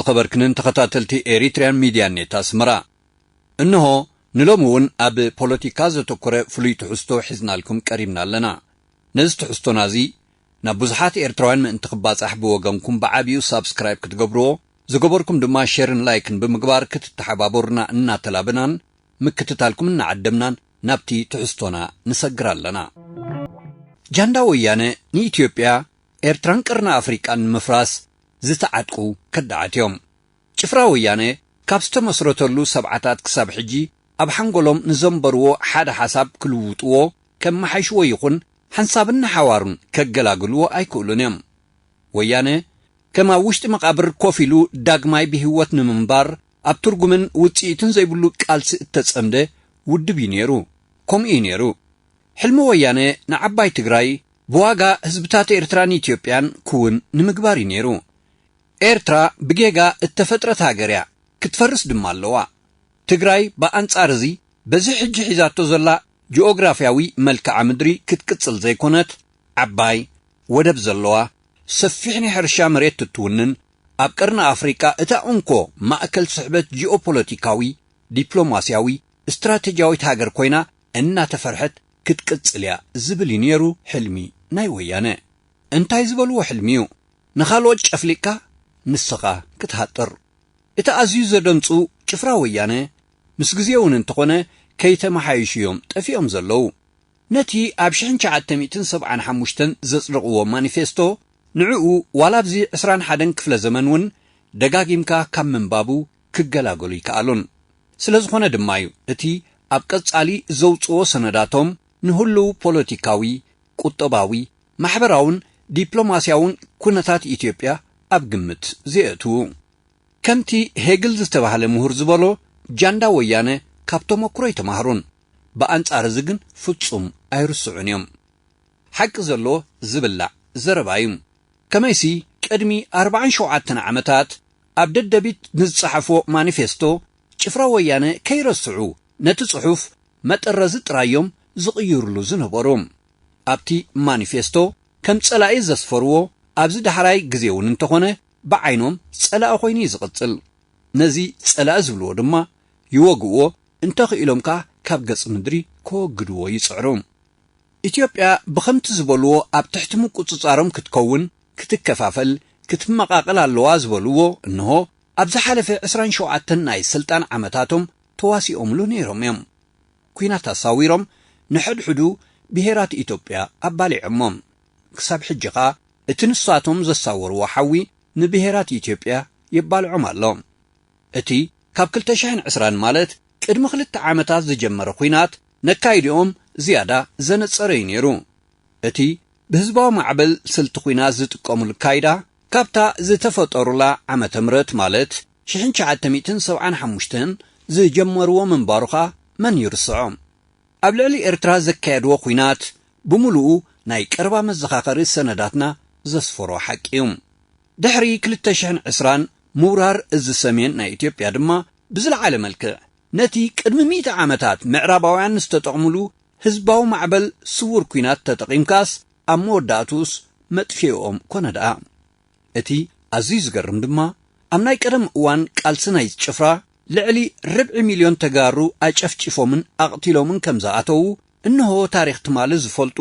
ኸበርክንን ተኸታተልቲ ኤሪትርያን ሚድያ ኔት ኣስመራ። እንሆ ንሎሚ እውን ኣብ ፖለቲካ ዘተኮረ ፍሉይ ትሕዝቶ ሒዝናልኩም ቀሪብና ኣለና። ነዚ ትሕዝቶና እዚ ናብ ብዙሓት ኤርትራውያን ምእንቲ ክባጻሕ ብወገንኩም ብዓቢኡ ሳብስክራይብ ክትገብርዎ፣ ዝገበርኩም ድማ ሸርን ላይክን ብምግባር ክትተሓባበሩና እናተላበናን ምክትታልኩም እናዓደምናን ናብቲ ትሕዝቶና ንሰግር ኣለና። ጃንዳ ወያነ ንኢትዮጵያ፣ ኤርትራን ቀርኒ ኣፍሪቃን ንምፍራስ ዝተዓጥቁ ከዳዓት እዮም። ጭፍራ ወያነ ካብ ዝተመስረተሉ ሰብዓታት ክሳብ ሕጂ ኣብ ሓንጎሎም ንዘንበርዎ ሓደ ሓሳብ ክልውጥዎ፣ ከመሓይሽዎ ይኹን ሓንሳብን ንሓዋሩን ከገላግልዎ ኣይክእሉን እዮም። ወያነ ከም ኣብ ውሽጢ መቓብር ኮፍ ኢሉ ዳግማይ ብህይወት ንምንባር ኣብ ትርጉምን ውጽኢትን ዘይብሉ ቃልሲ እተጸምደ ውድብ እዩ ነይሩ። ከምኡ እዩ ነይሩ። ሕልሚ ወያነ ንዓባይ ትግራይ ብዋጋ ህዝብታት ኤርትራን ኢትዮጵያን ክውን ንምግባር እዩ ነይሩ። ኤርትራ ብጌጋ እተፈጥረት ሃገር እያ፣ ክትፈርስ ድማ ኣለዋ። ትግራይ ብኣንጻር እዚ በዚ ሕጂ ሒዛቶ ዘላ ጂኦግራፍያዊ መልክዓ ምድሪ ክትቅጽል ዘይኮነት፣ ዓባይ ወደብ ዘለዋ፣ ሰፊሕ ናይ ሕርሻ መሬት እትውንን፣ ኣብ ቀርኒ ኣፍሪቃ እታ እንኮ ማእከል ስሕበት ጂኦፖለቲካዊ፣ ዲፕሎማስያዊ፣ ስትራቴጂያዊት ሃገር ኮይና እናተፈርሐት ክትቅጽል እያ ዝብል እዩ ነይሩ ሕልሚ ናይ ወያነ። እንታይ ዝበልዎ ሕልሚ እዩ? ንኻልኦት ጨፍሊቕካ ንስኻ ክትሃጥር። እቲ ኣዝዩ ዘደንጹ ጭፍራ ወያነ ምስ ግዜ እውን እንተኾነ ከይተመሓየሹ እዮም ጠፊኦም ዘለዉ። ነቲ ኣብ ሽሕን ትሽዓተ ሚእትን ሰብዓን ሓሙሽተን ዘጽደቕዎ ማኒፌስቶ ንዕኡ ዋላ ኣብዚ ዕስራን ሓደን ክፍለ ዘመን እውን ደጋጊምካ ካብ ምንባቡ ክገላገሉ ይከኣሉን። ስለ ዝኾነ ድማ እዩ እቲ ኣብ ቀጻሊ ዘውጽኦ ሰነዳቶም ንህሉው ፖለቲካዊ፣ ቁጠባዊ፣ ማሕበራውን ዲፕሎማስያውን ኩነታት ኢትዮጵያ ኣብ ግምት ዘየእትዉ። ከምቲ ሄግል ዝተባህለ ምሁር ዝበሎ፣ ጃንዳ ወያነ ካብ ተመክሮ ኣይተማህሩን። ብኣንጻር እዚ ግን ፍጹም ኣይርስዑን እዮም። ሓቂ ዘሎ ዝብላዕ ዘረባ እዩ። ከመይሲ ቅድሚ ኣርባዓን ሸውዓተን ዓመታት ኣብ ደደቢት ንዝጸሓፎ ማኒፌስቶ ጭፍራ ወያነ ከይረስዑ ነቲ ጽሑፍ መጠረዚ ጥራዮም ዝቕይርሉ ዝነበሩ። ኣብቲ ማኒፌስቶ ከም ጸላኢ ዘስፈርዎ ኣብዚ ዳሕራይ ግዜ እውን እንተኾነ ብዓይኖም ጸላኢ ኮይኑ እዩ ዝቕጽል። ነዚ ጸላኢ ዝብልዎ ድማ ይወግእዎ፣ እንተኽኢሎም ከኣ ካብ ገጽ ምድሪ ከወግድዎ ይጽዕሩ። ኢትዮጵያ ብኸምቲ ዝበልዎ ኣብ ትሕቲ ምቁጽጻሮም ክትከውን፣ ክትከፋፈል፣ ክትመቓቐል ኣለዋ ዝበልዎ እንሆ ኣብ ዝሓለፈ ዕስራን ሸውዓተን ናይ ስልጣን ዓመታቶም ተዋሲኦምሉ ነይሮም እዮም። ኲናት ኣሳዊሮም ንሕድሕዱ ብሄራት ኢትዮጵያ ኣባሊዖሞም። ክሳብ ሕጂ ኸኣ እቲ ንሳቶም ዘሳወርዎ ሓዊ ንብሄራት ኢትዮጵያ የባልዖም ኣሎ። እቲ ካብ ክልተ ሽሕን ዕስራን ማለት ቅድሚ ክልተ ዓመታት ዝጀመረ ኲናት ነካይድኦም ዝያዳ ዘነጸረ እዩ ነይሩ። እቲ ብህዝባዊ ማዕበል ስልቲ ኲናት ዝጥቀሙሉ ካይዳ ካብታ ዝተፈጠሩላ ዓመተ ምህረት ማለት ሽሕን ትሽዓተ ሚእትን ሰብዓን ሓሙሽተን ዝጀመርዎ ምንባሩ ኸኣ መን ይርስዖ? ኣብ ልዕሊ ኤርትራ ዘካየድዎ ኲናት ብምሉኡ ናይ ቀረባ መዘኻኸሪ ሰነዳትና ዘስፈሮ ሓቂ እዩ። ድሕሪ ክልተ ሽሕን ዕስራን ምውራር እዚ ሰሜን ናይ ኢትዮጵያ ድማ ብዝለዓለ መልክዕ ነቲ ቅድሚ ሚእቲ ዓመታት ምዕራባውያን ዝተጠቕሙሉ ህዝባዊ ማዕበል ስዉር ኲናት ተጠቒምካስ ኣብ መወዳእትኡስ መጥፊኦም ኮነ ደኣ። እቲ ኣዝዩ ዝገርም ድማ ኣብ ናይ ቀደም እዋን ቃልሲ ናይ ጭፍራ ልዕሊ ርብዒ ሚልዮን ተጋሩ ኣጨፍጪፎምን ኣቕቲሎምን ከም ዝኣተዉ እንሆ ታሪኽ ትማሊ ዝፈልጡ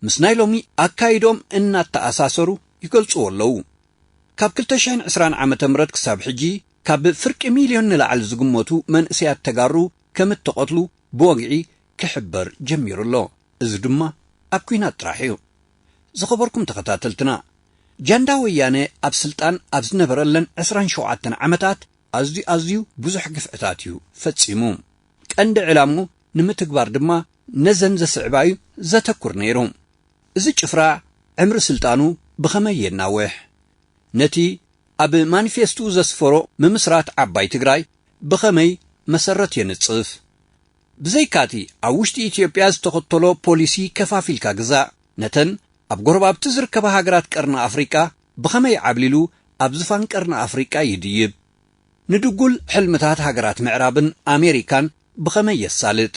ምስ ናይ ሎሚ ኣካይዶም እናተኣሳሰሩ ይገልጽዎ ኣለዉ። ካብ ክልተ ሽሕን ዕስራን ዓመተ ምህረት ክሳብ ሕጂ ካብ ፍርቂ ሚልዮን ንላዕሊ ዝግመቱ መንእሰያት ተጋሩ ከም እተቐትሉ ብወግዒ ክሕበር ጀሚሩ ኣሎ። እዚ ድማ ኣብ ኲናት ጥራሕ እዩ። ዝኸበርኩም ተኸታተልትና፣ ጃንዳ ወያነ ኣብ ስልጣን ኣብ ዝነበረለን ዕስራን ሸውዓተን ዓመታት ኣዝዩ ኣዝዩ ብዙሕ ግፍዕታት እዩ ፈጺሙ። ቀንዲ ዕላሙ ንምትግባር ድማ ነዘን ዘስዕባ እዩ ዘተኩር ነይሩ። እዚ ጭፍራ ዕምሪ ስልጣኑ ብኸመይ የናውሕ? ነቲ ኣብ ማኒፌስቶኡ ዘስፈሮ ምምስራት ዓባይ ትግራይ ብኸመይ መሰረት የንጽፍ? ብዘይካቲ ኣብ ውሽጢ ኢትዮጵያ ዝተኸተሎ ፖሊሲ ከፋፊልካ ግዛእ፣ ነተን ኣብ ጎረባብቲ ዝርከባ ሃገራት ቀርኒ ኣፍሪቃ ብኸመይ ዓብሊሉ ኣብ ዝፋን ቀርኒ ኣፍሪቃ ይድይብ? ንድጉል ሕልምታት ሃገራት ምዕራብን ኣሜሪካን ብኸመይ የሳልጥ?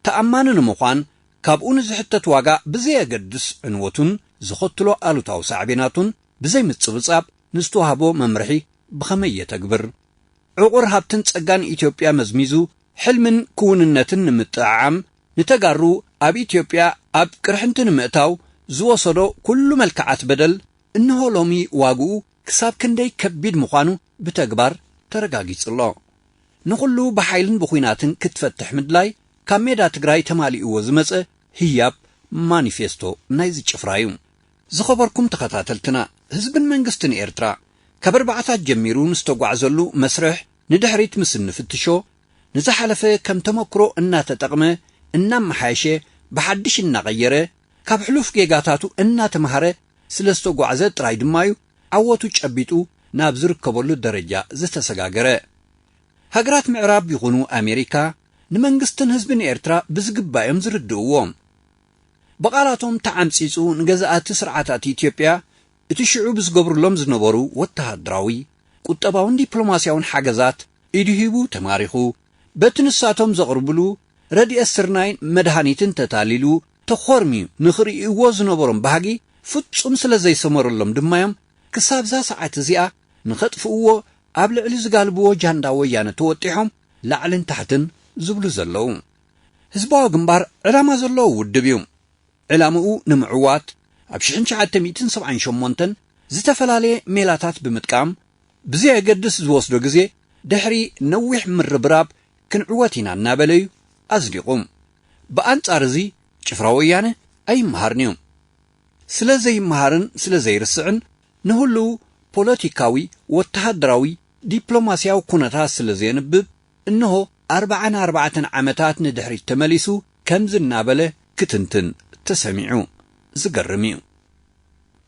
ተኣማኒ ንምዃን ካብኡ ንዝሕተት ዋጋ ብዘየገድስ ዕንወቱን ዝኸትሎ ኣሉታዊ ሳዕቤናቱን ብዘይምጽብጻብ ንዝተዋህቦ መምርሒ ብኸመይ የተግብር? ዕቑር ሃብትን ጸጋን ኢትዮጵያ መዝሚዙ፣ ሕልምን ክውንነትን ንምጥዕዓም፣ ንተጋሩ ኣብ ኢትዮጵያ ኣብ ቅርሕንቲ ንምእታው ዝወሰዶ ኩሉ መልክዓት በደል፣ እንሆ ሎሚ ዋግኡ ክሳብ ክንደይ ከቢድ ምዃኑ ብተግባር ተረጋጊጹ ኣሎ። ንኹሉ ብሓይልን ብኹናትን ክትፈትሕ ምድላይ፣ ካብ ሜዳ ትግራይ ተማሊእዎ ዝመጸ ህያብ ማኒፌስቶ ናይዚ ጭፍራ እዩ። ዝኸበርኩም ተኸታተልትና፣ ህዝብን መንግስትን ኤርትራ፣ ካብ ኣርባዓታት ጀሚሩ ንዝተጓዕዘሉ መስርሕ ንድሕሪት ምስ እንፍትሾ፣ ንዝሓለፈ ከም ተመክሮ እናተጠቕመ፣ እናመሓየሸ፣ ብሓድሽ እናቐየረ፣ ካብ ሕሉፍ ጌጋታቱ እናተምሃረ ስለ ዝተጓዕዘ ጥራይ ድማ እዩ ዓወቱ ጨቢጡ ናብ ዝርከበሉ ደረጃ ዝተሰጋገረ። ሃገራት ምዕራብ ይኹኑ ኣሜሪካ፣ ንመንግስትን ህዝብን ኤርትራ ብዝግባእ እዮም ዝርድእዎ። ብቓላቶም ተዓምጺጹ ንገዛእቲ ስርዓታት ኢትዮጵያ፣ እቲ ሽዑ ብዝገብሩሎም ዝነበሩ ወተሃደራዊ፣ ቁጠባውን ዲፕሎማስያውን ሓገዛት ኢዱ ሂቡ ተማሪኹ፣ በቲ ንሳቶም ዘቕርብሉ ረድኤት ስርናይን መድሃኒትን ተታሊሉ፣ ተኾርምዩ ንኽርእይዎ ዝነበሮም ባህጊ ፍጹም ስለ ዘይሰመረሎም ድማ እዮም ክሳብዛ ሰዓት እዚኣ ንኸጥፍእዎ ኣብ ልዕሊ ዝጋልብዎ ጃንዳ ወያነ ተወጢሖም ላዕልን ታሕትን ዝብሉ ዘለዉ። ህዝባዊ ግንባር ዕላማ ዘለዎ ውድብ እዩ። ዕላምኡ ንምዕዋት ኣብ ሽሕን ትሽዓተ ሚእትን ሰብዓን ሸሞንተን ዝተፈላለየ ሜላታት ብምጥቃም፣ ብዘየገድስ ዝወስዶ ግዜ፣ ድሕሪ ነዊሕ ምርብራብ ክንዕወት ኢና እናበለ እዩ ኣዝሊቑ። ብኣንጻር እዚ፣ ጭፍራ ወያነ ኣይመሃርን እዩ። ስለ ዘይመሃርን ስለ ዘይርስዕን፣ ንህሉው ፖለቲካዊ፣ ወተሃደራዊ፣ ዲፕሎማስያዊ ኩነታት ስለ ዘየንብብ፣ እንሆ ኣርባዓን ኣርባዕተን ዓመታት ንድሕሪት ተመሊሱ ከምዚ እናበለ ክትንትን ተሰሚዑ። ዝገርም እዩ።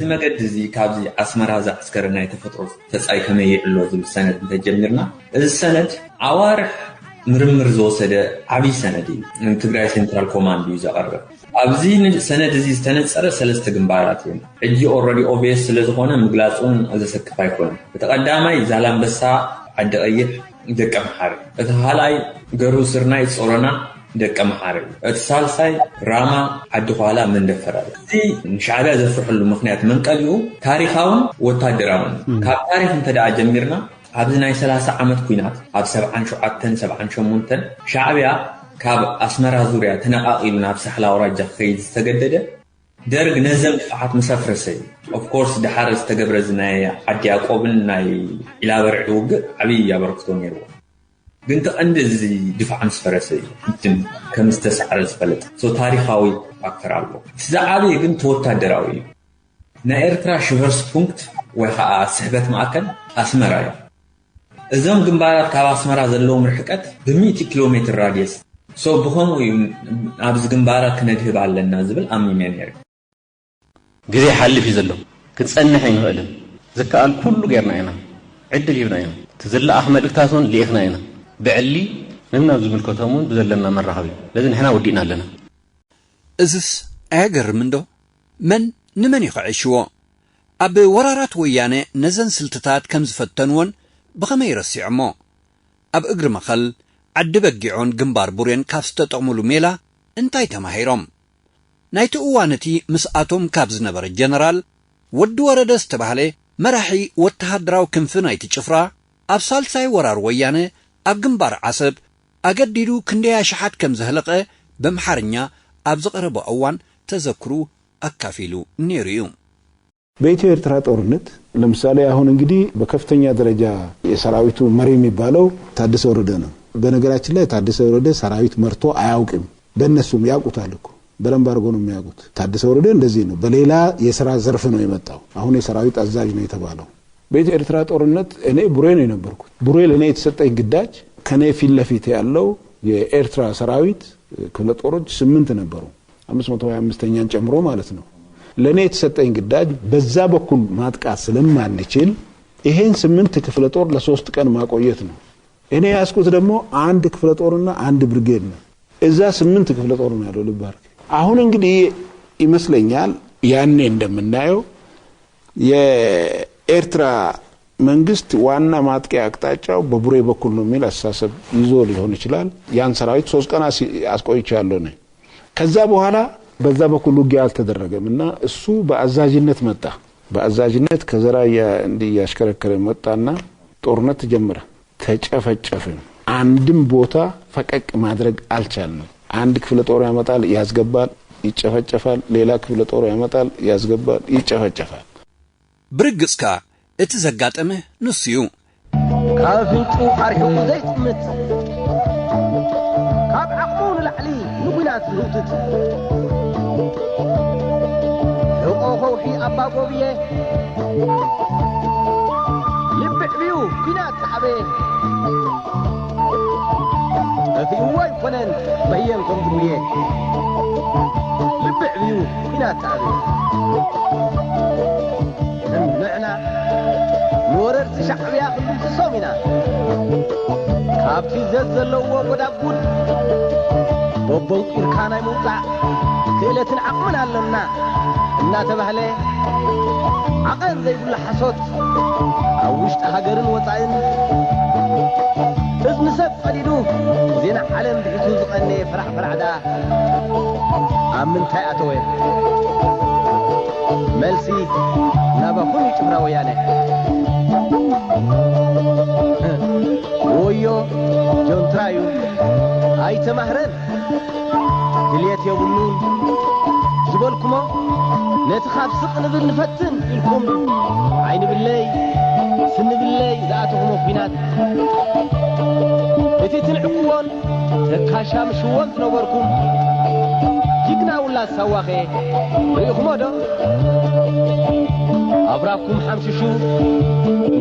እዚ መገዲ እዚ ካብዚ ኣስመራ ዝዓስከረ ናይ ተፈጥሮ ተጻይ ከመይ ይዕሎ ዝብል ሰነድ እንተጀሚርና፣ እዚ ሰነድ ኣዋርሕ ምርምር ዝወሰደ ዓብዪ ሰነድ እዩ። ንትግራይ ሴንትራል ኮማንድ እዩ ዘቐርበ። ኣብዚ ን-፣ ሰነድ እዚ ዝተነጸረ ሰለስተ ግንባራት እዮም። ሕጂ ኦልረዲ ኦብቪየስ ስለ ዝኾነ ምግላጹን ዘሰክፍ ኣይኮነን። እቲ ቀዳማይ ዛላምበሳ፣ ዓዲ ቀይሕ፣ ደቀ መሓሪ። እቲ ካልኣይ ገሩ ስርናይ፣ ጾሮና፣ ደቀ መሓሪ እዩ። እቲ ሳልሳይ ራማ፣ ዓዲ ኳላ፣ መንደፈራ እዩ። እዚ ንሻዕብያ ዘፍርሐሉ ምኽንያት መንቀሊኡ ታሪኻውን ወታደራውን እዩ። ካብ ታሪኽ እንተ ደኣ ጀሚርና፣ ኣብዚ ናይ ሰላሳ ዓመት ኲናት፣ ኣብ ሰብዓን ሸውዓተን ሰብዓን ሸሞንተን ሻዕብያ ካብ ኣስመራ ዙርያ ተነቓቒሉ ናብ ሳሕላ ኣውራጃ ክኸይድ ዝተገደደ፣ ደርግ ነዘን ድፋዓት ምስ ኣፍረሰ እዩ። ኦፍ ኮርስ፣ ድሓር ዝተገብረ እዚ ናይ ዓዲ ያዕቆብን ናይ ዒላበርዒ ውግእ ዓብዪ ኣበርክቶ ነይርዎ። ግን እቲ ቀንዲ እዚ ድፋዕ ምስ ፈረሰ እዩ፣ ሕጂ ከም ዝተሳዕረ ዝፈለጥ። ሶ፣ ታሪኻዊ ፋክተር ኣለዎ። እቲ ዝዓበየ ግን እቲ ወታደራዊ እዩ። ናይ ኤርትራ ሽቨርስፑንክት ወይ ከዓ ስሕበት ማእከል ኣስመራ እዩ። እዞም ግንባራት ካብ ኣስመራ ዘለዎም ርሕቀት ብሚእቲ ኪሎ ሜትር ራድየስ። ሶ፣ ብኸምኡ እዩ ኣብዚ ግንባራት ክነድህብ ኣለና ዝብል ኣሚነ ነይረ። ግዜ ይሓልፍ እዩ ዘሎ። ክንጸንሕ ኣይንኽእልን። ዝከኣል ኩሉ ጌርና ኢና። ዕድል ሂብና ኢና። እቲ ዝለኣኽ መልእክታት እውን ልኢኽና ኢና። ብዕሊ ነናብ ዝምልከቶም እውን ብዘለና መራኸቢ። ስለዚ ንሕና ወዲእና ኣለና። እዝስ ኣየገርምን ዶ? መን ንመን እዩ ከዕሽዎ? ኣብ ወራራት ወያነ ነዘን ስልትታት ከም ዝፈተንወን ብኸመይ ረሲዖሞ? ኣብ እግሪ መኸል፣ ዓዲ በጊዖን ግንባር ቡሬን ካብ ዝተጠቕሙሉ ሜላ እንታይ ተማሂሮም? ናይቲ እዋን እቲ ምስኣቶም ካብ ዝነበረ ጀነራል ወዲ ወረደ ዝተባህለ መራሒ ወተሃደራዊ ክንፊ ናይቲ ጭፍራ፣ ኣብ ሳልሳይ ወራር ወያነ ኣብ ግንባር ዓሰብ ኣገዲዱ ክንደይ ኣሽሓት ከም ዘህለቐ በምሓርኛ ኣብ ዝቐረበ እዋን ተዘክሩ ኣካፊሉ ነይሩ እዩ። በኢትዮ ኤርትራ ጦርነት ለምሳሌ አሁን እንግዲህ በከፍተኛ ደረጃ የሰራዊቱ መሪ የሚባለው ታደሰ ወረደ ነው። በነገራችን ላይ ታደሰ ወረደ ሰራዊት መርቶ አያውቅም። በእነሱም ያውቁታል እኮ፣ በደንብ አድርጎ ነው የሚያውቁት። ታደሰ ወረደ እንደዚህ ነው፣ በሌላ የስራ ዘርፍ ነው የመጣው። አሁን የሰራዊት አዛዥ ነው የተባለው። በኢትዮ ኤርትራ ጦርነት እኔ ቡሬ ነው የነበርኩት። ቡሬ ለእኔ የተሰጠኝ ግዳጅ ከኔ ፊት ለፊት ያለው የኤርትራ ሰራዊት ክፍለ ጦሮች ስምንት ነበሩ። አምስት መቶ ሃያ አምስተኛን ጨምሮ ማለት ነው። ለእኔ የተሰጠኝ ግዳጅ በዛ በኩል ማጥቃት ስለማንችል ይሄን ስምንት ክፍለ ጦር ለሶስት ቀን ማቆየት ነው። እኔ ያስኩት ደግሞ አንድ ክፍለ ጦርና አንድ ብርጌድ ነው። እዛ ስምንት ክፍለ ጦር ነው ያለው። ልብ አድርግ። አሁን እንግዲህ ይመስለኛል ያኔ እንደምናየው የኤርትራ መንግስት ዋና ማጥቂያ አቅጣጫው በቡሬ በኩል ነው የሚል አስተሳሰብ ይዞ ሊሆን ይችላል። ያን ሰራዊት ሶስት ቀን አስ- አስቆይቻለሁ እኔ። ከዛ በኋላ በዛ በኩል ውጊያ አልተደረገም እና እሱ በአዛዥነት መጣ። በአዛዥነት ከዘራ እያ- እንዲህ እያሽከረከረ መጣና ጦርነት ተጀመረ፣ ተጨፈጨፍን። አንድም ቦታ ፈቀቅ ማድረግ አልቻልንም። አንድ ክፍለ ጦር ያመጣል፣ ያስገባል፣ ይጨፈጨፋል። ሌላ ክፍለ ጦር ያመጣል፣ ያስገባል፣ ይጨፈጨፋል። ብርግጽ ከኣ እቲ ዘጋጠመ ንሱ እዩ። ካብ ኣፍንጭኡ ኣርሒቑ ዘይጥምት፣ ካብ ዓቕሙ ንላዕሊ ንኲናት ዝህውትት፣ ሕቖ ከውሒ ኣባ ጎብየ፣ ልቢ ዕብዩ ኲናት ተዓበየ። ጠፊእዎ ኣይኮነን በየን ከም ዝጉየ፣ ልቢ ዕብዩ ኲናት ተዓበየ። ንሕና ንወረርቲ ሻዕብያ ክንድምስሶም ኢና። ካብቲ ዘዘለውዎ ጎዳጉድ በቦንቂርካ ናይ ምውጻእ ክእለትን ዓቕምን ኣለና እናተባህለ፣ ዓቐን ዘይብሉ ሓሶት ኣብ ውሽጢ ሃገርን ወጻእን እዝኒ ሰብ ቀዲዱ ዜና ዓለም ብሒቱ ዝቐነየ ፈራዕፈራዕ ደኣ ኣብ ምንታይ ኣተወ? መልሲ ናባኹም እዩ ጭፍራ ወያነ። ወዮ ጆንትራዩ ኣይተማህረን፣ ድልየት የብሉን ዝበልኩሞ፣ ነቲ ካብ ስቕ ንብል ንፈትን ኢልኩም ዓይኒ ብለይ ስኒ ብለይ ዝኣተኹሞ ኲናት፣ እቲ ትንዕቅዎን ተካሻምሽዎን ዝነበርኩም ጅግና ውላድ ሳዋኸ ርኢኹሞ ዶ? ኣብራኩም ሓምሽሹ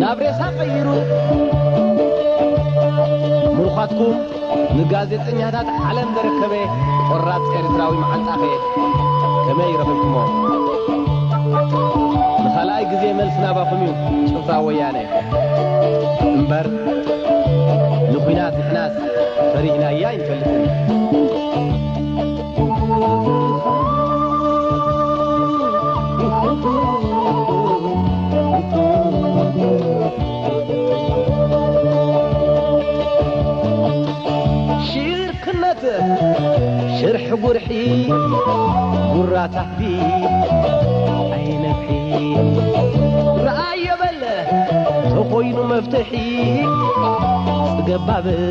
ናብ ሬሳ ቀይሩ፣ ምሩኻትኩም ንጋዜጠኛታት ዓለም ዘረከበ ቆራጽ ኤርትራዊ መዓንጣኸ ከመይ ረኺብኩሞ? ንኻልኣይ ግዜ መልሲ ናባኹም እዩ፣ ጭፍራ ወያነ። እምበር ንኲናት ንሕናስ ፈሪህናያ ኣይንፈልጥን። ሽርክነት ሽርሒ ጉርሒ፣ ጉራ ታሕቲ ኣይነፍሒ። ረኣዮ በል ተኾይኑ መፍትሒ፣ ጽገብ በል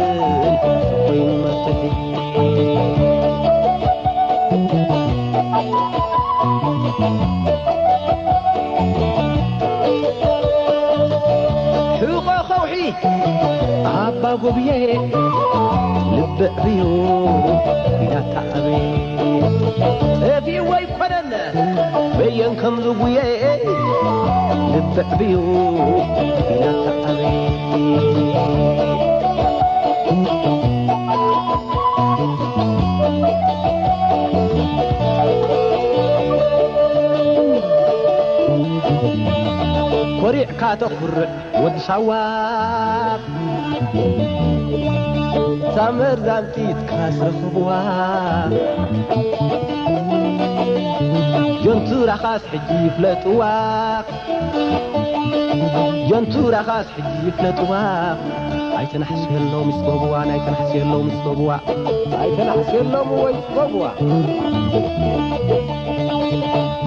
ተኾይኑ መፍትሒ። ሕቖ ከውሒ ኣባ ጎብየ፣ ልቢ ዕብዩ ኲናት ተዓበየ። ጠፊኡ ኣይኮነን በየን ከም ዝጉየ፣ ልቢ ዕብዩ ኲናት ተዓበየ። ኮሪዕካ ተኹርዕ ወዲ ሳዋ፣ እታ መርዛም ጥይትካ ስረኽብዋ። ጀንቱራኻስ ሕጂ ይፍለጥዋ፣ ጀንቱራኻስ ሕጂ ይፍለጥዋ። ኣይተናሕስየሎም ይስበብዋ፣ ኣይተናሕስየሎም ይስበብዋ፣ ኣይተናሕስየሎም ወይ ይስበብዋ።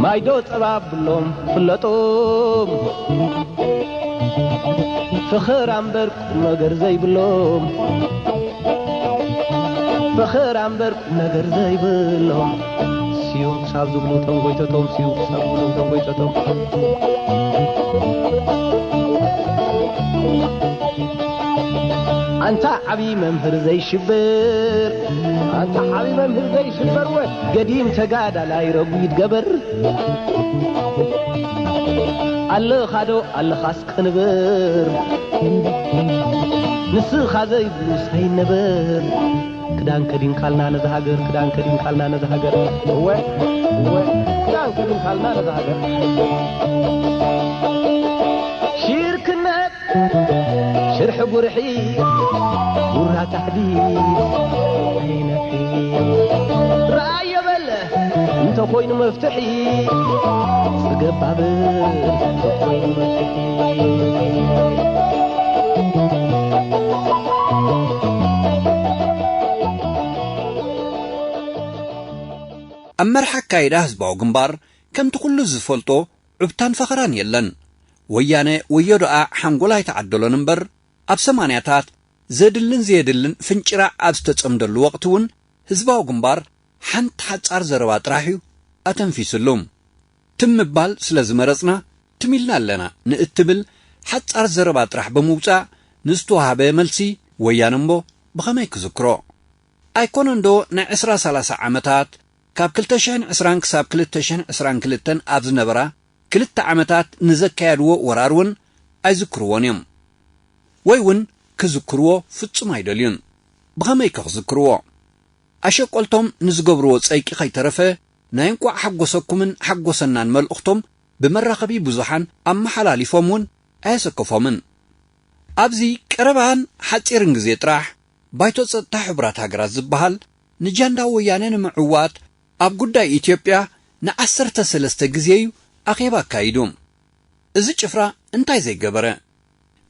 ማይዶ ጸባ ብሎም ፍለጦም፣ ፈኸራ እምበር ቁም ነገር ዘይብሎም፣ ፈኸራ እምበር ቁም ነገር ዘይብሎም። ስዩም ክሳብ ዝብሉ ተንጎይተቶም፣ ስዩም ክሳብ ዝብሉ ተንጎይተቶም። ኣንታ ዓቢ መምህር ዘይሽብር፣ ኣንታ ዓቢ መምህር ዘይሽበር፣ ወ ገዲም ተጋዳላይ ረጒድ ገበር። ኣለኻዶ ኣለኻስ ቅንብር፣ ንስኻ ዘይብሉስ ኣይነብር። ክዳን ከዲንካልና ነዛ ሃገር፣ ክዳን ከዲንካልና ነዛ ሃገር። እወ፣ እወ፣ ክዳን ከዲንካልና ነዛ ሃገር። ሽርክነት ሽርሒ ጉርሒ፣ ጉራ ታሕዲት ኣይነፍሒ። ረኣዮ በለ እንተኾይኑ መፍትሒ፣ ጽገብ ባብል እንተኾይኑ መፍትሒ። ኣብ መርሓ ኣካይዳ ህዝባዊ ግንባር ከምቲ ኩሉ ዝፈልጦ ዑብታን ፈኸራን የለን። ወያነ ወዮ ደኣ ሓንጎል ኣይተዓደሎን እምበር፣ ኣብ ሰማንያታት ዘድልን ዘየድልን ፍንጭራዕ ኣብ ዝተጸምደሉ ወቕቲ እውን ህዝባዊ ግንባር ሓንቲ ሓጻር ዘረባ ጥራሕ እዩ ኣተንፊስሉ። ትም ምባል ስለ ዝመረጽና ትም ኢልና ኣለና ንእትብል ሓጻር ዘረባ ጥራሕ ብምውጻእ ንዝተዋህበ መልሲ ወያነ እምቦ ብኸመይ ክዝክሮ? ኣይኮነንዶ ናይ ዕስራ ሰላሳ ዓመታት ካብ ክልተ ሽሕን ዕስራን ክሳብ ክልተ ሽሕን ዕስራን ክልተን ኣብ ዝነበራ ክልተ ዓመታት ንዘካየድዎ ወራር እውን ኣይዝክርዎን እዮም። ወይ እውን ክዝክርዎ ፍጹም ኣይደልዩን። ብኸመይ ከ ክዝክርዎ? ኣሸቆልቶም ንዝገብርዎ ጸይቂ ከይተረፈ ናይ እንቋዕ ሓጎሰኩምን ሓጎሰናን መልእኽቶም ብመራኸቢ ብዙሓን ኣመሓላሊፎም እውን ኣየሰከፎምን። ኣብዚ ቀረባን ሓጺርን ግዜ ጥራሕ ባይቶ ጸጥታ ሕቡራት ሃገራት ዝበሃል ንጃንዳ ወያነ ንምዕዋት ኣብ ጉዳይ ኢትዮጵያ ንዓሰርተ ሰለስተ ግዜ እዩ ኣኼባ ኣካይዱ። እዚ ጭፍራ እንታይ ዘይገበረ?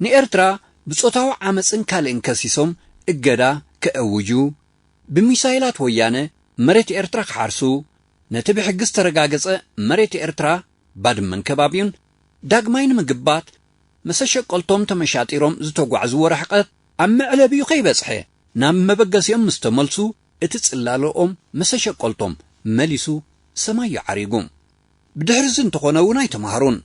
ንኤርትራ ብጾታዊ ዓመጽን ካልእን ከሲሶም እገዳ ከእውጁ፣ ብሚሳይላት ወያነ መሬት ኤርትራ ክሓርሱ፣ ነቲ ብሕጊ ዝተረጋገጸ መሬት ኤርትራ ባድመን ከባቢኡን ዳግማይ ንምግባት መሰሸቀልቶም ተመሻጢሮም ዝተጓዕዝዎ ርሕቀት ኣብ መዕለቢኡ ከይበጽሐ ናብ መበገሲኦም ምስ ተመልሱ እቲ ጽላለኦም መሰሸቀልቶም መሊሱ ሰማይ እዩ ዓሪጉ። ብድሕሪ እዚ እንተኾነ እውን ኣይተማህሩን።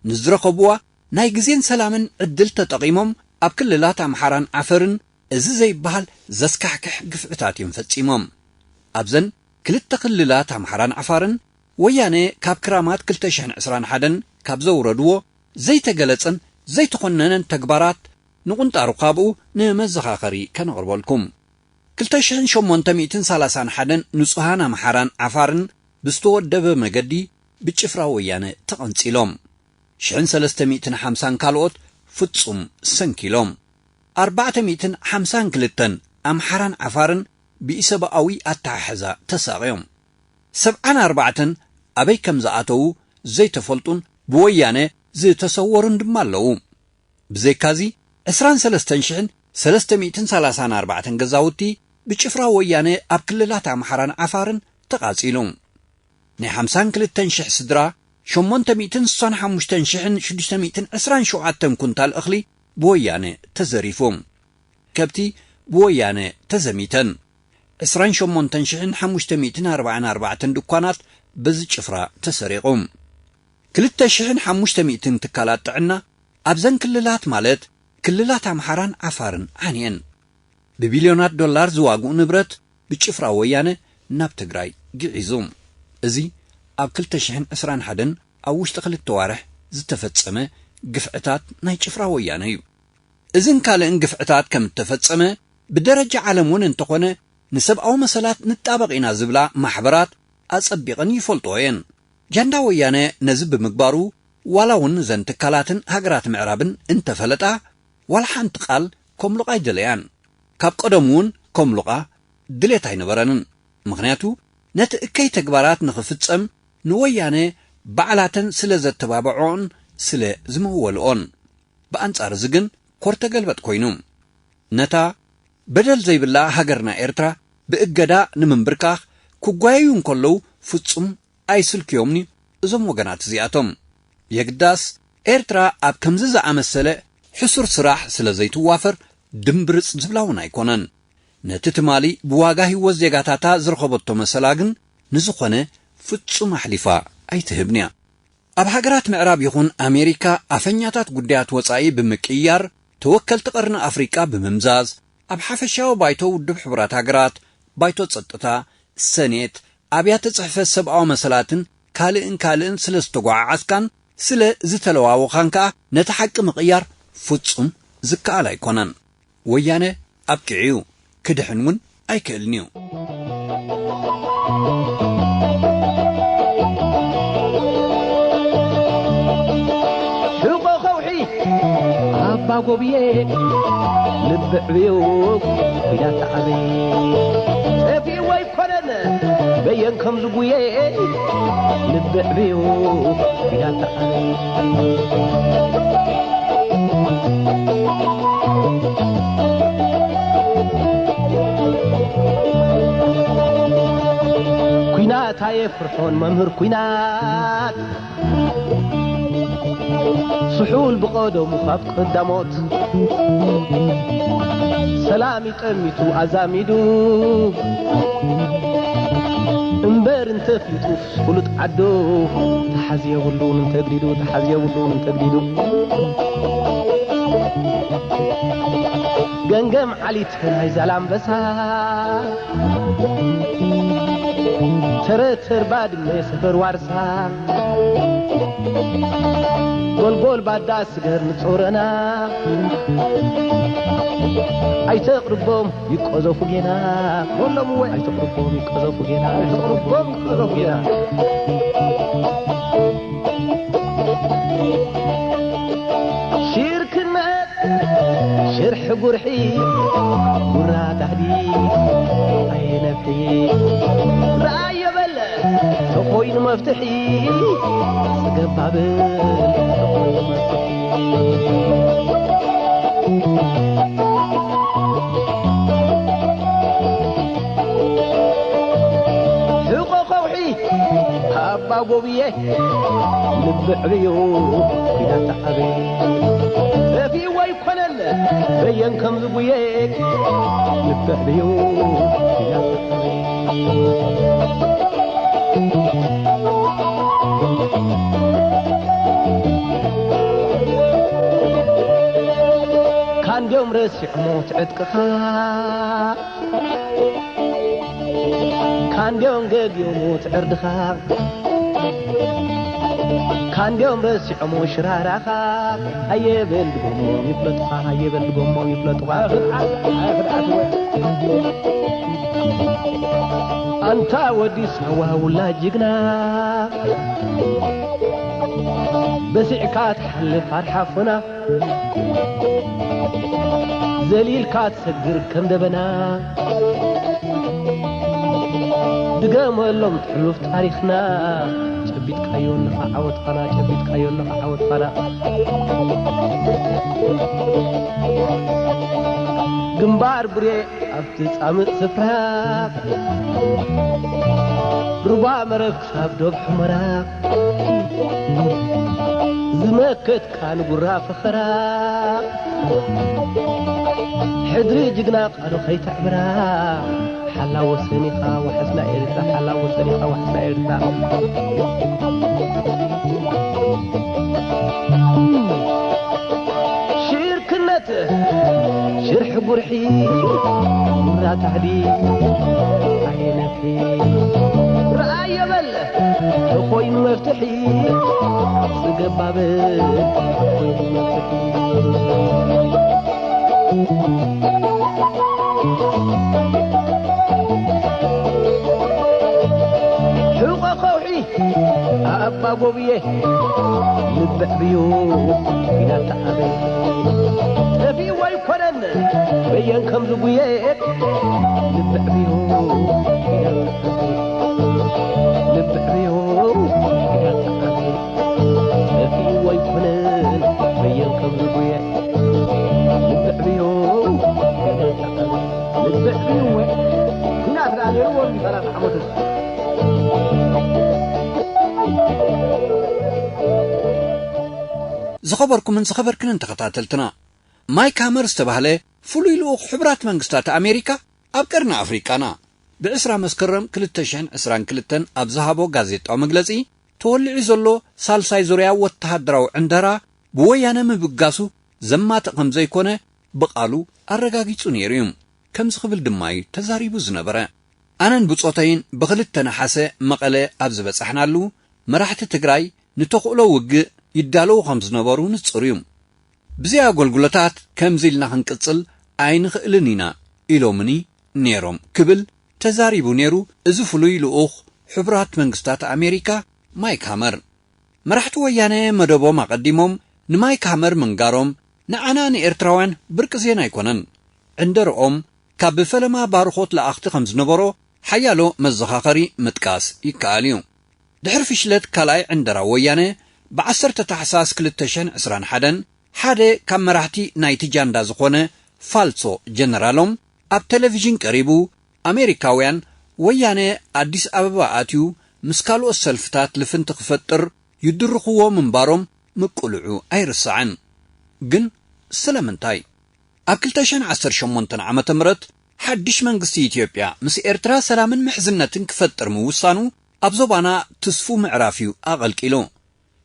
ንዝረኸብዋ ናይ ግዜን ሰላምን ዕድል ተጠቒሞም ኣብ ክልላት ኣምሓራን ዓፈርን እዚ ዘይበሃል ዘስካሕክሕ ግፍዕታት እዮም ፈጺሞም። ኣብዘን ክልተ ክልላት ኣምሓራን ዓፋርን ወያነ ካብ ክራማት ክልተ ሽሕን ዕስራን ሓደን ካብ ዘውረድዎ ዘይተገለጸን ዘይተኾነነን ተግባራት ንቑንጣሩ ካብኡ ንመዘኻኸሪ ከነቕርበልኩም። ክልተ ሽሕን ሸሞንተ ሚእትን ሰላሳን ሓደን ንጹሃን ኣምሓራን ዓፋርን ብዝተወደበ መገዲ ብጭፍራ ወያነ ተቐንጺሎም። ሽሕን ሰለስተ ሚእትን ሓምሳን ካልኦት ፍጹም ሰንኪሎም። ኣርባዕተ ሚእትን ሓምሳን ክልተን ኣምሓራን ዓፋርን ብኢሰብኣዊ ኣተሓሕዛ ተሳቕዮም። ሰብዓን ኣርባዕተን ኣበይ ከም ዝኣተዉ ዘይተፈልጡን ብወያነ ዝተሰወሩን ድማ ኣለዉ። ብዘይካዚ ዕስራን ሰለስተን ሽሕን ሰለስተ ሚእትን ሰላሳን ኣርባዕተን ገዛውቲ ብጭፍራ ወያነ ኣብ ክልላት ኣምሓራን ዓፋርን ተቓጺሉ። ናይ ሓምሳን ክልተን ሽሕ ስድራ ሸሞንተ ሚእትን ስሳን ሓሙሽተን ሽሕን ሽዱሽተ ሚእትን ዕስራን ሸውዓተን ኩንታል እኽሊ ብወያነ ተዘሪፉ። ከብቲ ብወያነ ተዘሚተን። ዕስራን ሸሞንተን ሽሕን ሓሙሽተ ሚእትን ኣርባዓን ኣርባዕተን ድኳናት በዚ ጭፍራ ተሰሪቑ። ክልተ ሽሕን ሓሙሽተ ሚእትን ትካላት ጥዕና ኣብዘን ክልላት ማለት ክልላት ኣምሓራን ዓፋርን ዓንየን። ብቢልዮናት ዶላር ዝዋግኡ ንብረት ብጭፍራ ወያነ ናብ ትግራይ ግዒዙ። እዚ ኣብ ክልተ ሽሕን ዕስራን ሓደን ኣብ ውሽጢ ክልተ ዋርሕ ዝተፈጸመ ግፍዕታት ናይ ጭፍራ ወያነ እዩ። እዝን ካልእን ግፍዕታት ከም እተፈጸመ ብደረጃ ዓለም እውን እንተኾነ ንሰብኣዊ መሰላት ንጣበቕ ኢና ዝብላ ማሕበራት ኣጸቢቐን ይፈልጥኦ እየን። ጃንዳ ወያነ ነዚ ብምግባሩ ዋላ እውን እዘን ትካላትን ሃገራት ምዕራብን እንተፈለጣ ዋላ ሓንቲ ቃል ከምሉቕ ኣይደለያን። ካብ ቀደሙ እውን ከምሉቓ ድሌት ኣይነበረንን። ምኽንያቱ ነቲ እከይ ተግባራት ንኽፍጸም ንወያነ ባዕላተን ስለ ዘተባብዖን ስለ ዝመወልኦን። ብኣንጻር እዚ ግን ኮር ተገልበጥ ኮይኑ። ነታ በደል ዘይብላ ሃገርና ኤርትራ ብእገዳ ንምንብርካኽ ክጓየዩ እንከለዉ ፍጹም ኣይስልክዮምኒ እዞም ወገናት እዚኣቶም። የግዳስ ኤርትራ ኣብ ከምዚ ዝኣመሰለ ሕሱር ስራሕ ስለ ዘይትዋፈር ድምብርጽ ዝብላ እውን ኣይኮነን። ነቲ ትማሊ ብዋጋ ህይወት ዜጋታታ ዝረኸበቶ መሰላ ግን ንዝኾነ ፍጹም ኣሕሊፋ ኣይትህብን እያ። ኣብ ሃገራት ምዕራብ ይኹን ኣሜሪካ ኣፈኛታት ጉዳያት ወጻኢ ብምቅይያር ተወከልቲ ቀርኒ ኣፍሪቃ ብምምዛዝ ኣብ ሓፈሻዊ ባይቶ ውድብ ሕቡራት ሃገራት፣ ባይቶ ጸጥታ፣ ሰኔት፣ ኣብያተ ጽሕፈት ሰብኣዊ መሰላትን ካልእን ካልእን ስለ ዝተጓዓዓዝካን ስለ ዝተለዋወኻን ከኣ ነቲ ሓቂ ምቕያር ፍጹም ዝከኣል ኣይኮነን። ወያነ ኣብቂዑ እዩ፣ ክድሕን እውን ኣይክእልን እዩ። ሹቆ ከውሒ ኣባ ጎብዬ ልብዕ ብዩ ኲዳት ዓበይ ጠፊእዎ ኣይኮነን በየን ከም ዝጉየ ልብዕ ብዩ ኲዳት ዓበይ ኲናት ኣየፍርሖን መምህር ኲናት ስሑል ብቐደሙ ካብ ቀዳሞት ሰላም ይጠሚቱ ኣዛሚዱ እምበር እንተፊጡ ፍሉጥ ዓዱ ተሓዝ የብሉን እንተግዲዱ ተሓዝ የብሉን እንተግዲዱ ገንገም ዓሊት ናይ ዛላምበሳ ተረተር ባድመ ሰፈር ዋርሳ ጎልጎል ባዳ ስገር ንጾረና ኣይተቕርቦም ይቆዘፉ ጌና በሎም ወይ ኣይተቕርቦም ይቆዘፉ ጌና ኣይተቕርቦም ይቆዘፉ ጌና ሽርክነት ሽርሒ ጉርሒ ጉራ ታህዲ ኣይነፍሒ ረኣዮ በል ተኾይኑ መፍትሒ ጽገብ ባብል ተኾይኑ መፍትሒ ሕቆ ከውሒ ኣባ ጎብየ ልቢ ዕብዩ ኲናት ተዓበየ ጠፊእዎ ኣይኮነን በየን ከም ዝጉየ ልቢ ዕብዩ ኲናት ተዓበየ ካንድዮም ረሲዕሞ ትዕጥቅኻ ካንድዮም ገግዮሞ ትዕርድኻ ካንድዮም ረሲዖሞ ሽራራኻ ኣየበል ድጎሞም ይፍለጡኻ ኣየበል ድጎሞም ይፍለጡኻ ኣንታ ወዲ ሳዋ ውላ ጅግና በሲዕካ ትሓልፍ ኣርሓፎና ዘሊልካ ትሰግር ከም ደበና ድገመሎም ትሕሉፍ ታሪኽና ጨቢጥካዮ ኣለኻ ዓወት ፋና ጨቢጥካዮ ኣለኻ ዓወት ፋና ግንባር ብሬ ኣብቲ ጻምእ ስፍራ ሩባ መረብ ክሳብ ዶብ ሑመራ ዝመከትካ ንጉራ ፈኸራ ሕድሪ ጅግና ቃሉ ከይተዕብራ ሓላ ወሰኒኻ ወሐስና ኤርትራ ሓላ ወሰኒኻ ወሐስና ኤርትራ ሽርክነት ሽርሒ ጉርሒ ጉራ ታሕዲ ኣይነፍሒ ረኣዮ በል ተኾይኑ መፍትሒ ጽገብ ባብል ተኾይኑ መፍትሒ ሕቆ ከውሒ ኣባ ጎብየ ልብዕ ብዩ ኲናት ተዓበ ጠፊእዎ ኣይኮነን በየን ከም ዝጉየ ልብዕ ብዩ ኲናት ተዓበ ልብዕ ብዩ ኲናት ተዓበ ጠፊእዎ ኣይኮነን በየን ከም ዝጉየ ልብዕ ብዩ ኲናት ተዓበ ልብዕ ብዩ ኲናት ደኣ ነይርዎ እንዲ ሰላሳ ዓመት ዝኸበርኩምን ዝኸበርክንን ተኸታተልትና፣ ማይክ ሃመር ዝተባህለ ፍሉይ ልኡኽ ሕቡራት መንግስታት ኣሜሪካ ኣብ ቀርኒ ኣፍሪቃና፣ ብ ዕስራ መስከረም ክልተ ሽሕን ዕስራን ክልተን ኣብ ዝሃቦ ጋዜጣዊ መግለጺ፣ ተወሊዑ ዘሎ ሳልሳይ ዙርያ ወተሃደራዊ ዕንደራ ብወያነ ምብጋሱ ዘማትእ ከም ዘይኮነ ብቓሉ ኣረጋጊጹ ነይሩ እዩ። ከምዚ ክብል ድማ እዩ ተዛሪቡ ዝነበረ። ኣነን ብጾተይን ብክልተ ነሓሰ መቐለ ኣብ ዝበጻሕናሉ፣ መራሕቲ ትግራይ ንተኽእሎ ውግእ ይዳለዉ ከም ዝነበሩ ንጹር እዩ። ብዘይ ኣገልግሎታት ከምዚ ኢልና ክንቅጽል ኣይንኽእልን ኢና ኢሎምኒ ነይሮም ክብል ተዛሪቡ ነይሩ። እዚ ፍሉይ ልኡኽ ሕቡራት መንግስታት ኣሜሪካ ማይክ ሃመር። መራሕቲ ወያነ መደቦም ኣቐዲሞም ንማይክ ሃመር ምንጋሮም ንዓና ንኤርትራውያን ብርቂ ዜና ኣይኮነን። ዕንደርኦም ካብ ብፈለማ ባርኾት ለኣኽቲ ከም ዝነበሮ ሓያሎ መዘኻኸሪ ምጥቃስ ይከኣል እዩ። ድሕሪ ፍሽለት ካልኣይ ዕንደራ ወያነ ብዓሰርተ ታሕሳስ ክልተ ሽሕን ዕስራን ሓደን ሓደ ካብ መራሕቲ ናይቲ ጃንዳ ዝኾነ ፋልሶ ጀነራሎም ኣብ ቴሌቪዥን ቀሪቡ ኣሜሪካውያን ወያነ ኣዲስ ኣበባ ኣትዩ ምስ ካልኦት ሰልፍታት ልፍንቲ ክፈጥር ይድርኽዎ ምንባሮም ምቅልዑ ኣይርሳዕን። ግን ስለምንታይ? ኣብ ክልተ ሽሕን ዓሰርተ ሸሞንተን ዓመተ ምህረት ሓድሽ መንግስቲ ኢትዮጵያ ምስ ኤርትራ ሰላምን ምሕዝነትን ክፈጥር ምውሳኑ ኣብ ዞባና ትስፉ ምዕራፍ እዩ ኣቐልቂሉ።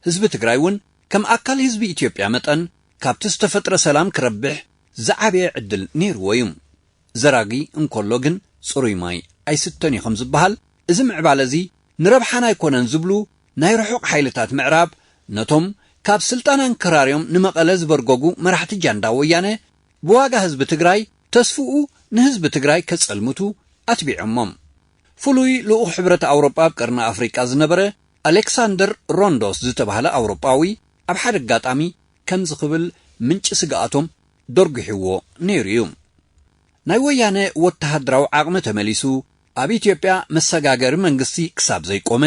ህዝቢ ትግራይ እውን ከም ኣካል ህዝቢ ኢትዮጵያ መጠን ካብቲ ዝተፈጥረ ሰላም ክረብሕ ዝዓበየ ዕድል ነይርዎ እዩ። ዘራጊ እንከሎ ግን ጽሩይ ማይ ኣይስተን እዩ ከም ዝበሃል፣ እዚ ምዕባለ እዚ ንረብሓና ኣይኮነን ዝብሉ ናይ ርሑቕ ሓይልታት ምዕራብ ነቶም ካብ ስልጣን ኣንከራርዮም ንመቐለ ዝበርገጉ መራሕቲ ጃንዳ ወያነ ብዋጋ ህዝቢ ትግራይ ተስፍኡ ንህዝቢ ትግራይ ከጸልምቱ ኣትቢዖሞም። ፍሉይ ልኡኽ ሕብረት ኣውሮጳ ኣብ ቀርኒ ኣፍሪቃ ዝነበረ ኣሌክሳንደር ሮንዶስ ዝተባህለ ኣውሮጳዊ ኣብ ሓደ ኣጋጣሚ ከምዚ ክብል ምንጪ ስግኣቶም ደርጒሕዎ ነይሩ እዩ። ናይ ወያነ ወተሃደራዊ ዓቕሚ ተመሊሱ ኣብ ኢትዮጵያ መሰጋገሪ መንግስቲ ክሳብ ዘይቆመ፣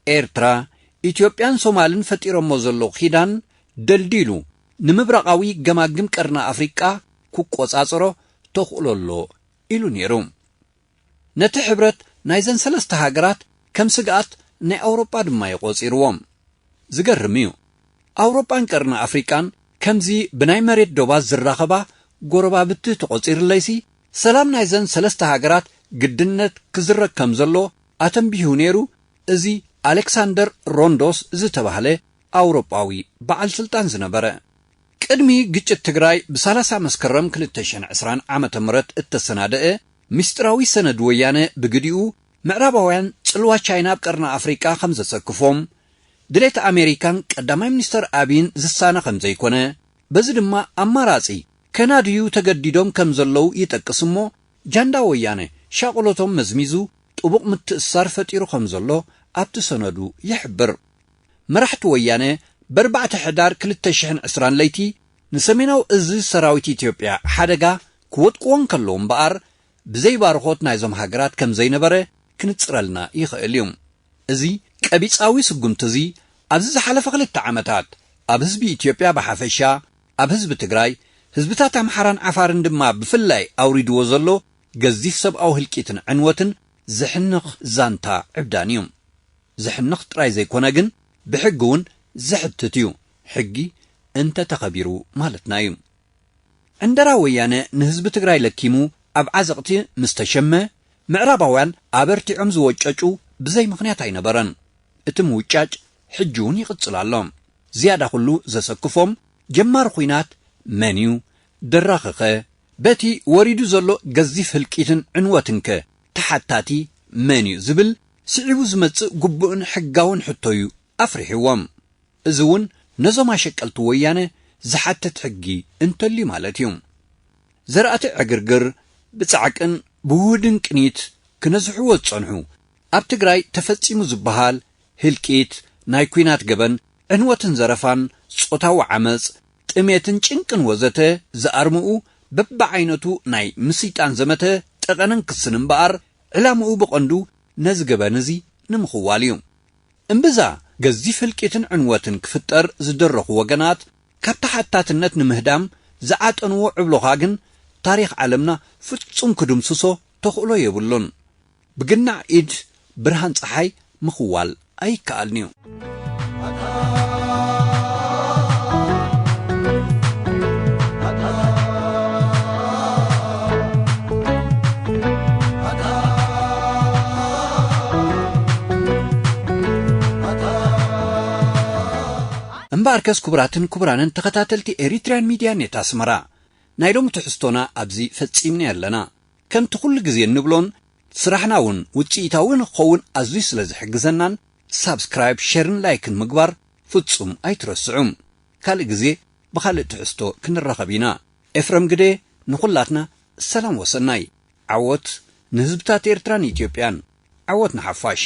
ኤርትራ፣ ኢትዮጵያን ሶማልን ፈጢሮሞ ዘለዉ ኪዳን ደልዲሉ ንምብራቓዊ ገማግም ቀርኒ ኣፍሪቃ ክቆጻጸሮ ተኽእሎ ኣሎ ኢሉ ነይሩ። ነቲ ሕብረት ናይዘን ሰለስተ ሃገራት ከም ስግኣት ናይ ኣውሮጳ ድማ እዩ ቆጺርዎም። ዝገርም እዩ። ኣውሮጳን ቀርኒ ኣፍሪቃን ከምዚ ብናይ መሬት ዶባት ዝራኸባ ጎረባብቲ ተቖጺርለይሲ፣ ሰላም ናይዘን ሰለስተ ሃገራት ግድነት ክዝረግ ከም ዘሎ ኣተንቢሁ ነይሩ። እዚ ኣሌክሳንደር ሮንዶስ ዝተባህለ ኣውሮጳዊ በዓል ስልጣን ዝነበረ። ቅድሚ ግጭት ትግራይ ብሳላሳ መስከረም ክልተ ሽሕን ዕስራን ዓመተ ምህረት እተሰናደአ ምስጢራዊ ሰነድ ወያነ ብግዲኡ ምዕራባውያን ጽልዋ ቻይና ኣብ ቀርኒ ኣፍሪቃ ከም ዘሰክፎም፣ ድሌት ኣሜሪካን ቀዳማይ ሚኒስተር ኣብይን ዝሳነ ከም ዘይኮነ፣ በዚ ድማ ኣማራጺ ከናድዩ ተገዲዶም ከም ዘለዉ ይጠቅስ እሞ፣ ጃንዳ ወያነ ሻቕሎቶም መዝሚዙ ጥቡቕ ምትእስሳር ፈጢሩ ከም ዘሎ ኣብቲ ሰነዱ ይሕብር። መራሕቲ ወያነ በርባዕተ ሕዳር ክልተ ሽሕን ዕስራን ለይቲ ንሰሜናዊ እዝ ሰራዊት ኢትዮጵያ ሓደጋ ክወድቅዎ እንከለዉ እምበኣር፣ ብዘይ ባርኾት ናይዞም ሃገራት ከም ዘይነበረ ክንጽረልና ይኽእል እዩ። እዚ ቀቢጻዊ ስጉምቲ እዚ ኣብዚ ዝሓለፈ ክልተ ዓመታት ኣብ ህዝቢ ኢትዮጵያ ብሓፈሻ፣ ኣብ ህዝቢ ትግራይ፣ ህዝብታት ኣምሓራን ዓፋርን ድማ ብፍላይ ኣውሪድዎ ዘሎ ገዚፍ ሰብኣዊ ህልቂትን ዕንወትን ዘሕንኽ ዛንታ ዕብዳን እዩ። ዘሕንኽ ጥራይ ዘይኮነ ግን ብሕጊ እውን ዘሕትት እዩ። ሕጊ እንተተኸቢሩ ማለትና እዩ። ዕንደራ ወያነ ንህዝቢ ትግራይ ለኪሙ ኣብ ዓዘቕቲ ምስ ተሸመ፣ ምዕራባውያን ኣበርቲዖም ዝወጨጩ ብዘይ ምኽንያት ኣይነበረን። እቲ ምውጫጭ ሕጂ እውን ይቕጽል ኣሎ። ዝያዳ ኩሉ ዘሰክፎም ጀማሪ ኹናት መን እዩ? ደራኺኸ? በቲ ወሪዱ ዘሎ ገዚፍ ህልቂትን ዕንወትንከ ተሓታቲ መን እዩ ዝብል ስዒቡ ዝመጽእ ግቡእን ሕጋውን ሕቶ እዩ ኣፍሪሕዎም። እዚ እውን ነዞም ኣሸቀልቲ ወያነ ዝሓትት ሕጊ እንተልዩ ማለት እዩ። ዘራእቲ ዕግርግር ብጻዕቅን ብውህድን ቅኒት ክነዝሕዎ ዝጸንሑ፣ ኣብ ትግራይ ተፈጺሙ ዝበሃል ህልቂት፣ ናይ ኲናት ገበን፣ ዕንወትን ዘረፋን፣ ጾታዊ ዓመጽ፣ ጥሜትን ጭንቅን ወዘተ ዝኣርምኡ በብዓይነቱ ናይ ምስይጣን ዘመተ ጠቐነን ክስን እምበኣር፣ ዕላምኡ ብቐንዱ ነዚ ገበን እዚ ንምኽዋል እዩ። እምብዛ ገዚፍ ህልቂትን ዕንወትን ክፍጠር ዝደረኹ ወገናት ካብ ተሓታትነት ንምህዳም ዝዓጠንዎ ዕብሎኻ ግን ታሪኽ ዓለምና ፍጹም ክድምስሶ ተኽእሎ የብሉን። ብግናዕ ኢድ ብርሃን ጸሓይ ምኽዋል ኣይከኣልን'ዩ። እምበኣርከስ ክቡራትን ክቡራንን ተኸታተልቲ ኤሪትሪያን ሚድያ ኔት ኣስመራ፣ ናይ ሎሚ ትሕዝቶና ኣብዚ ፈጺምና ኣለና። ከምቲ ኩሉ ግዜ እንብሎን ስራሕና እውን ውጽኢታዊ ንክኸውን ኣዝዩ ስለ ዝሕግዘናን፣ ሳብስክራይብ፣ ሸርን ላይክን ምግባር ፍጹም ኣይትረስዑ። ካልእ ግዜ ብኻልእ ትሕዝቶ ክንራኸብ ኢና። ኤፍረም ግደ ንኹላትና ሰላም ወሰናይ። ዓወት ንህዝብታት ኤርትራን ኢትዮጵያን። ዓወት ንሓፋሽ።